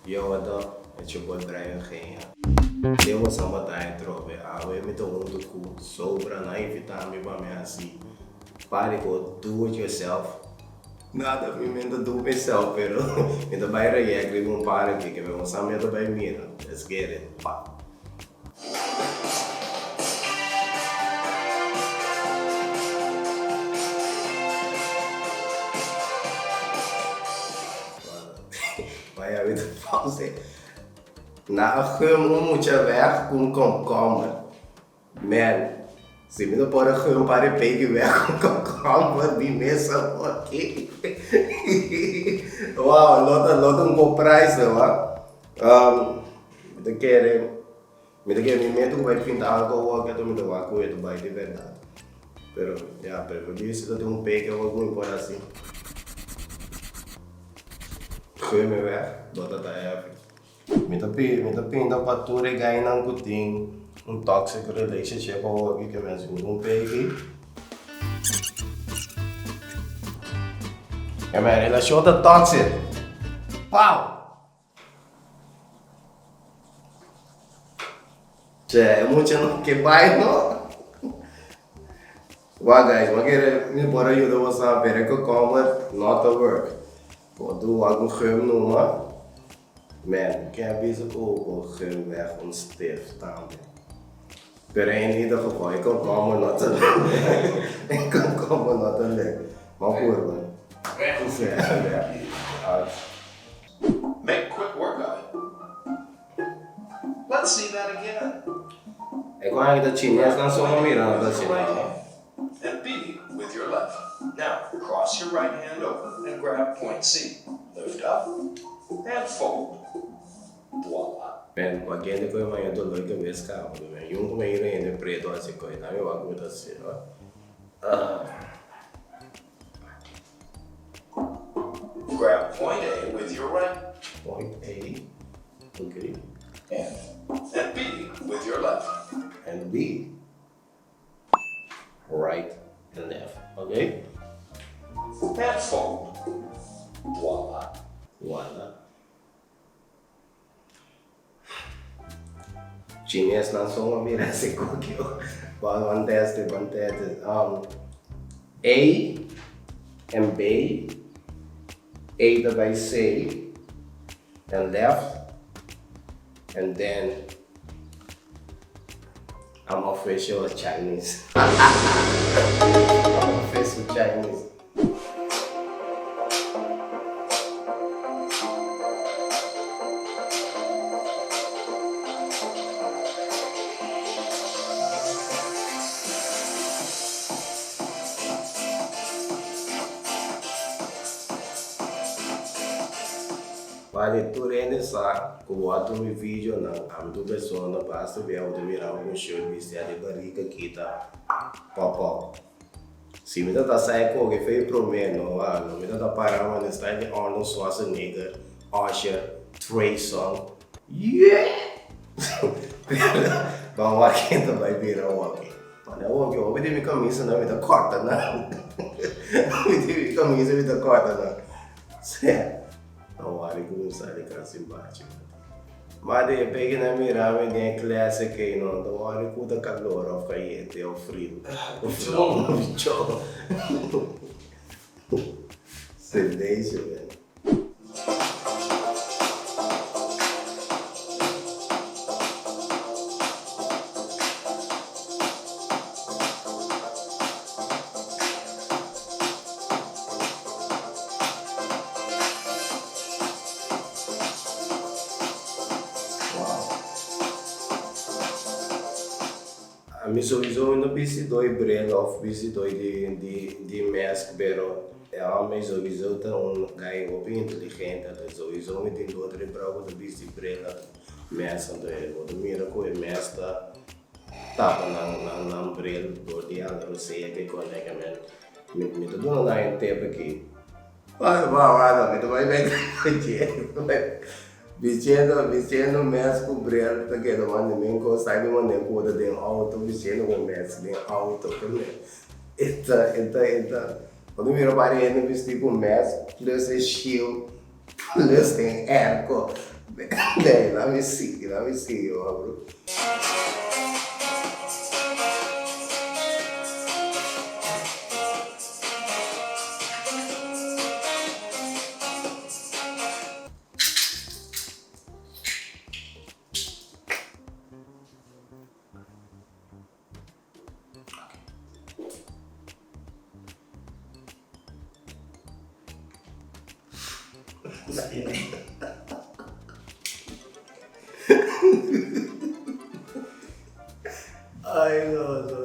Yo what up, it's your boy Brian Genia. Den bo san bataya atrobe, awe mi ta hunto ku Sobra nan invita mi pa mi hasi pari ku do it yourself. Nada, mi men ta do myself pero mi ta bai react riba un par aki ke bo sa mi ta bai mira. Let's get it, pa. Vaya mi ta pausa. Na a gum un mucha weg ku un komkommer. Man, si mi no por a gum par e peki weg ku un komkommer di mesa aki. Wow, lo ta lo ta un bon prijs no a. Mi ta kere mi ta kere mi meta ku bai pinta algo awor ke mi ta wak ku e ta bai di bèrdat. Pero ya, pero mi si ta tin un peki awor ku mi por hasi. Gum e weg, lo ta ta heavy. Mi ta mi ta pinta pa tur e gainan ku tin un toxic relationship awor aki ke mi a sigur un peki. E mi relashon ta toxic. Pow! Che, e mucha no ke bai no. Wak guys, mi a kere mi por a yuda boso pero e cucumber no ta work. Bo do algun gum numa. Man, ken a bisa ku bo gum weg un stift tambe. Pero in ieder geval, e cucumber no ta e cucumber no ta lek. Ma purba. Weg. Make quick work of it. Let's see that again. E con aki ta chines nan so no mira nan ta With your asina right no. hand and B with your left. Now cross your right hand over and grab point C. Lift up and fold. Voila. Men, wak hende koe maña dolor di kabes kaba, men yun ku men ira hende preto hasi koe, nami wak ku mi ta hasi, ah. Grab point A with your right. Point A, okay. Hand and B with your left. And B, right and left, okay. And fold. Voila. Voila. Chinesnan son a mira si kokio. Ban teste, ban teste. A en B, A ta bai C en left and then I'm official Chinese. I'm official Chinese. Bale tur hende sa ku bo a tuma e videonan ami tur persona basta bia bo ta mira bo ku un shirt bisti a di barika kita pop up. Si mi ta ta sa e koke fe e prome no a no mi ta ta para mane style di Arnold Schwarzenegger, Usher, Trey Songz yeah! Ban wak ken ta bai bira awaki. Mane awaki hopi di mi camisa nan mi ta corta nan hopi di mi camisa mi ta corta nan sea awari cuminsa di casi bachi. Ma de peki nan mira mi den e clase kei no ta wòrdu ku ta kalor òf kayente òf friu òf pichon. Sedation man. Ami souiso mi no bisti doi bril of bisti doi di mask pero e homber souiso ta un guy hopi inteligente anto souiso mi tin otro brou ku ta bisti bril of mask anto e bo ta mira ku e mask ta tapa nan bril dor di anda rosea ke koneka men mi ta duna nan e tip aki. Bai bai bai mi ta bai bek dje Biciendo biciendo mes ku bril ta keda manda mi kos ta di manda ku ta den auto biciendo ku mes den auto e ta e ta e ta cuando mi mira bai hende bisti ku mes plus e shield plus den airco. Nee, laat me sigui, laat me sigui hoor bro. Ay no no.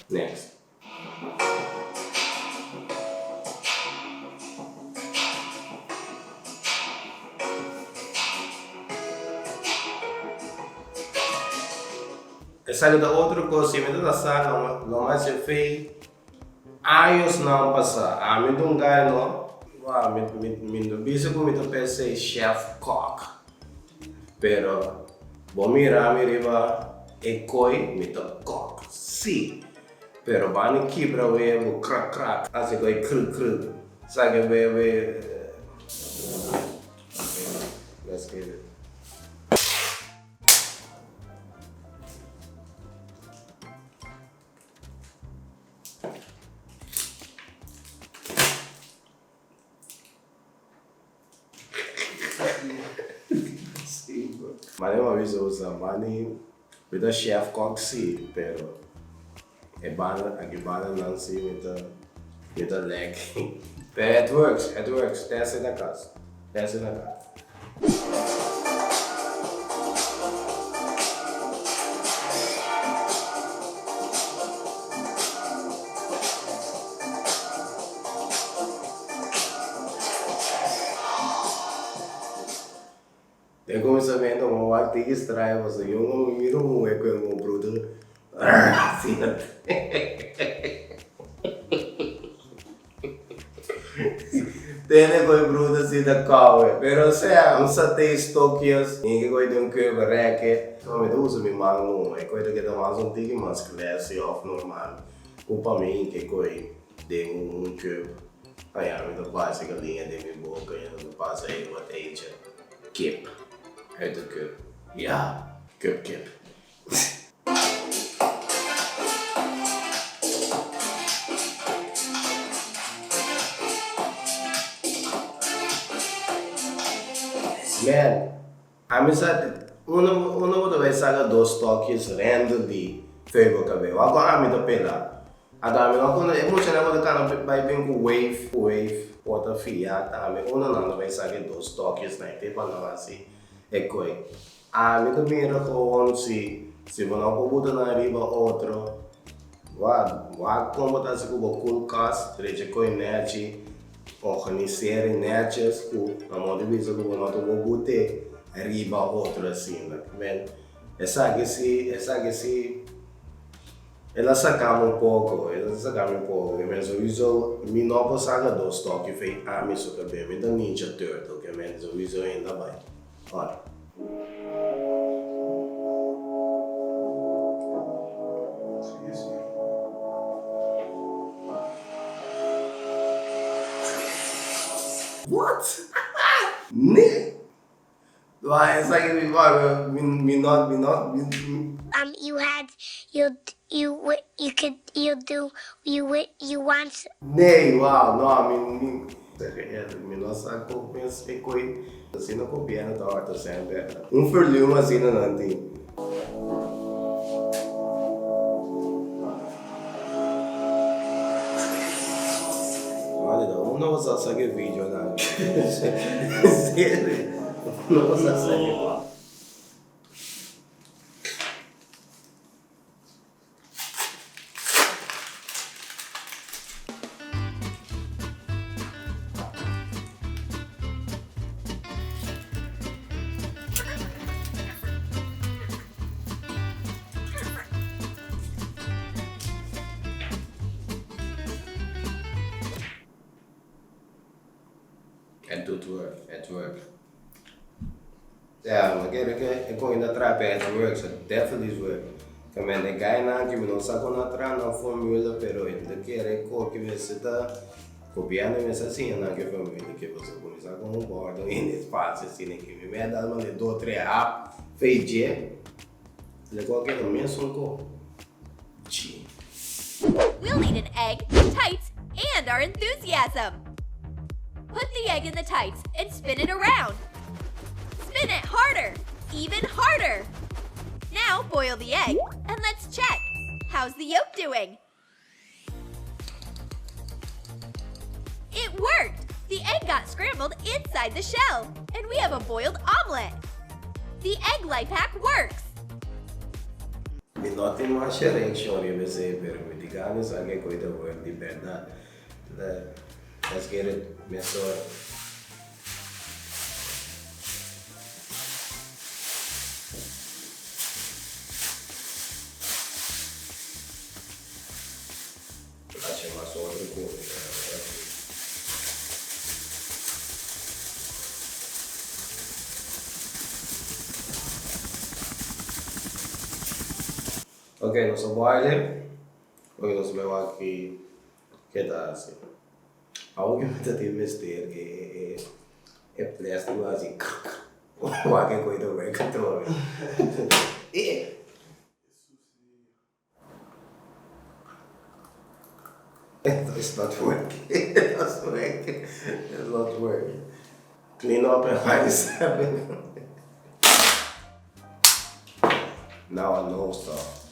Next. Esaki ta otro kos, si mi ta ta sa lo mas e fei añosnan pasá. Ami ta un guy no, mi no bisa ku mi ta pens'e chef kok. Pero bo mira mi riba e koi mi ta kok si pero bani kibra webu krak krak hasi koi kru kru sa ke webu let's get it. Mane mi a bisa usa mane mi ta chef kok si pero e banda aki banda nan si mi ta mi ta lek pero it works it works test na kas test na kas. Den kuminsamentu mi wak tin distrae pasobra yo no mi mira un muhe ku e mo bruto asina. Tene ku e bruto si ta kowe. Pero sea un satei stokjes mi ke koe den keuken reke. Mi ta usa mi man no e koe ta keda mas un tiki mas classy of normal ku pa mi ke koe den un cup. Aña mi ta pasa e galiña den mi boka y mi ta pasa e wat eentje kip uit de cup. Ja, cup kip. Man, ami sa unda unda bo ta bai saka dos stokjes randomly fo'i bo kabes? Wak ku ami ta pela? Anto ami no kono e muchanan ku ta kana bai bin ku wave ku wave por ta fia tambe unda nan ta bai saka e dos stokjes nan te pa nan hasi e koi. Ami ta mira gewoon si si bo no por buta nan riba otro wak wak kon bo ta hasi ku bo koelkast drecha koi nechi Organiseer netjes ku na modo di bisa ku bo no ta bo bute riba otro asina. Men, esaki si, esaki si el a saka mi un poko, el a saka mi un poko. Ke men souiso mi no por saka dos toki fei ami so kab'é. Mi ta Ninja Turtle, ke men souiso hende a bai. Ora. What? Nee! Wah esaki mi mi mi no mi no mi. Um you had you you you could you do you you want. Nee, wow, no mi mi. Mi no sa con mes e coi asina gobierno ta horta semper. Un verlume asina nan tin. Mane ta unda bo sa saka e video nan? Serio, unda bo sa saka e. Het doet werk, het werkt. Ya, mi kere ke e kon ta traha pa e work, so definitely is work. Ke men e guynan ke mi no sa kon a traha nan formula pero e ta kere ko ke mester ta gobièrnu mester a siña nan ke formula ke pasobra kuminsá ku un bòrda un hende fásil asina ke mi mester dal manda e dos tres hap fei dje le kon a keda mesun ko. Chi. We'll need an egg, tights, and our enthusiasm. Put the egg in the tights and spin it around. Spin it harder, even harder. Now boil the egg and let's check. How's the yolk doing? It worked! The egg got scrambled inside the shell, and we have a boiled omelet. The egg life hack works! Mi no tin masha reaccion riba esey pero mi di gana sa ke koe ta work di berdad. Let's get it mesora. Haci mas otro cu. Ok, nos a boil e. Ok, nos bai wak ki ke ta haci. Awo ki mi ta tin mester e e plastic lo haci krr krr. Wak e koe ta werk atrobe. It's not working. It's not working. It's not working. Clean up and find seven. Now I know stuff.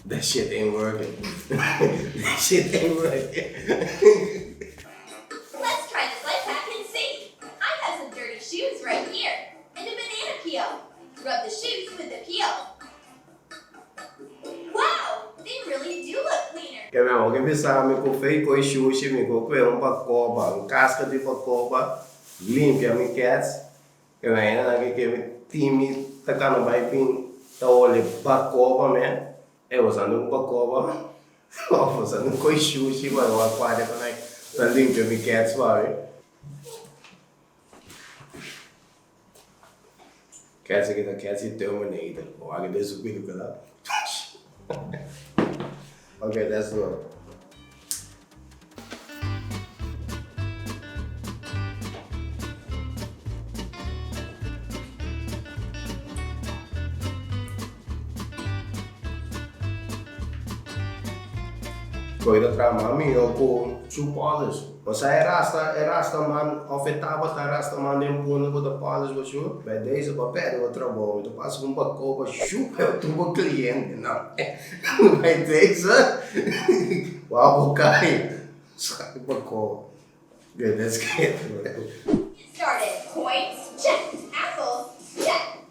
That shit ain't working. That shit ain't working. Let's try this life hack and see. I have some dirty shoes right here and a banana peel. Rub the shoes with the peel. Wow, they really do look cleaner. Ke men hopi bisa mi ku fei koi shushi mi ku kue un bakoba, un kaska di bakoba, limpia mi kets. Ke men hende nan ke ke mi tin mi ta kana bai bin ta hole bakoba men. E boso anda ku bakoba of boso anda koi shushi pa wak paria ku nan ta limpia mi kets pa mi. Kets aki ta kets di Terminator. Wak den su pelikula. Ok, let's go. Koe ta traha mas mihó ku shoe polish. Osea e rasta e rasta man of e tabata rasta man den punda ku ta polish bo shoe. Bij deze bo a pèrdè bo trabou. Mi ta pasa ku un bako pa shoe pa tur bo klientenan. Bij deze wou bo kai. Sa bako. Good, let's get Started. Coins, check. Apples, check.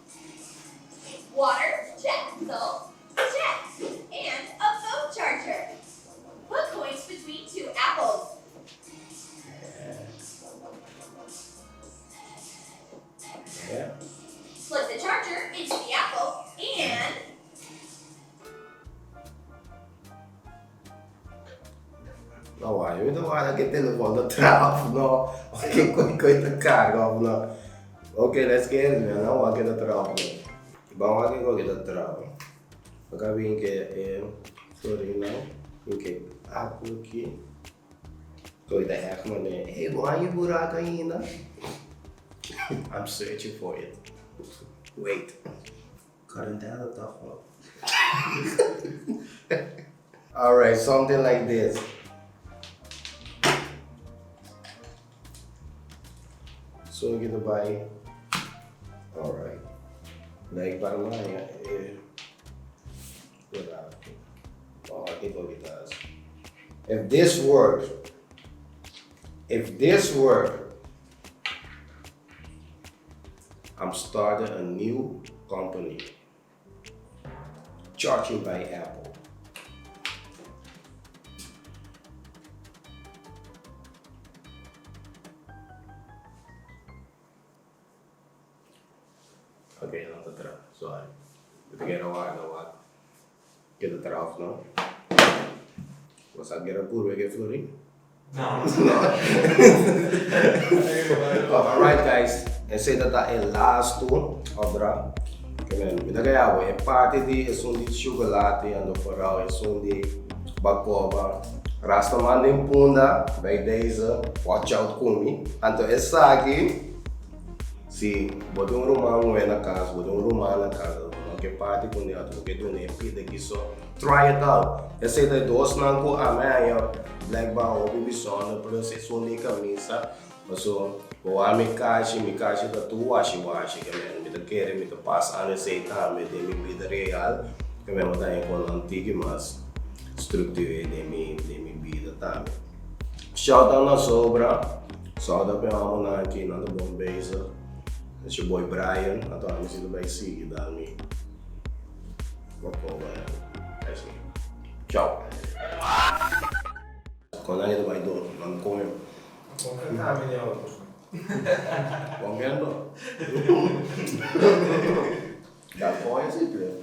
Water, check. Salt, check. And a phone charger. Put coins between two apples. Yeah. Plug the charger into the apple and No wak, mi ta wak ke telefon ta traha of no, of ke koi koi ta karga of no. Ok, let's get it man, nan wak ke ta traha of no. Ban wak ke koi ke ta traha. Aka bin ke e florinnan, bin ke apel aki. Koi ta echt manera, hey, bo haña buraco ainda? I'm searching for it. Wait. Quarentena ta tough. Alright, something like this. So kita bai. Alright. Like para maya eh buraco. Oh, kiko kita. If this works, if this works, I'm starting a new company. Charging by Apple. Ok, no ta traha. Sorry. Mi ta kere warda wak. Ke ta traha of no. Bo sa kera purba ke florin? No. Alright guys, esei ta ta e lastu obra. Ke men, mi ta kaya bo e parti di esun di chocolate ando vooral esun di bacoba. Rasta man den punda bij deze, watch out ku mi. Anto esaki, si bo tin un ruman muhé na kas, bo tin un ruman na kas, bo no ke parti ku ne, bo ke duna e pida kiso. Try it out. Esei ta e dosnan ku ami a haña blijkbaar hopi bisonder plus esun di kamisa paso bo wak mi kashi, mi kashi ta tur washi washi ke men mi ta kere mi ta pas an esei tambe den mi bida real ke men bo ta haña kon nan tiki mas structuur den mi den mi bida tambe. Shout out na sobra shout out pa e homonan aki nan ta bon bezig. It's your boy Brian anto ami si ta bai sigui dal mi. Ciao. Con nan ta bai door, nan come. Con cantami di auto. Bon kendo. Dal coño si ple.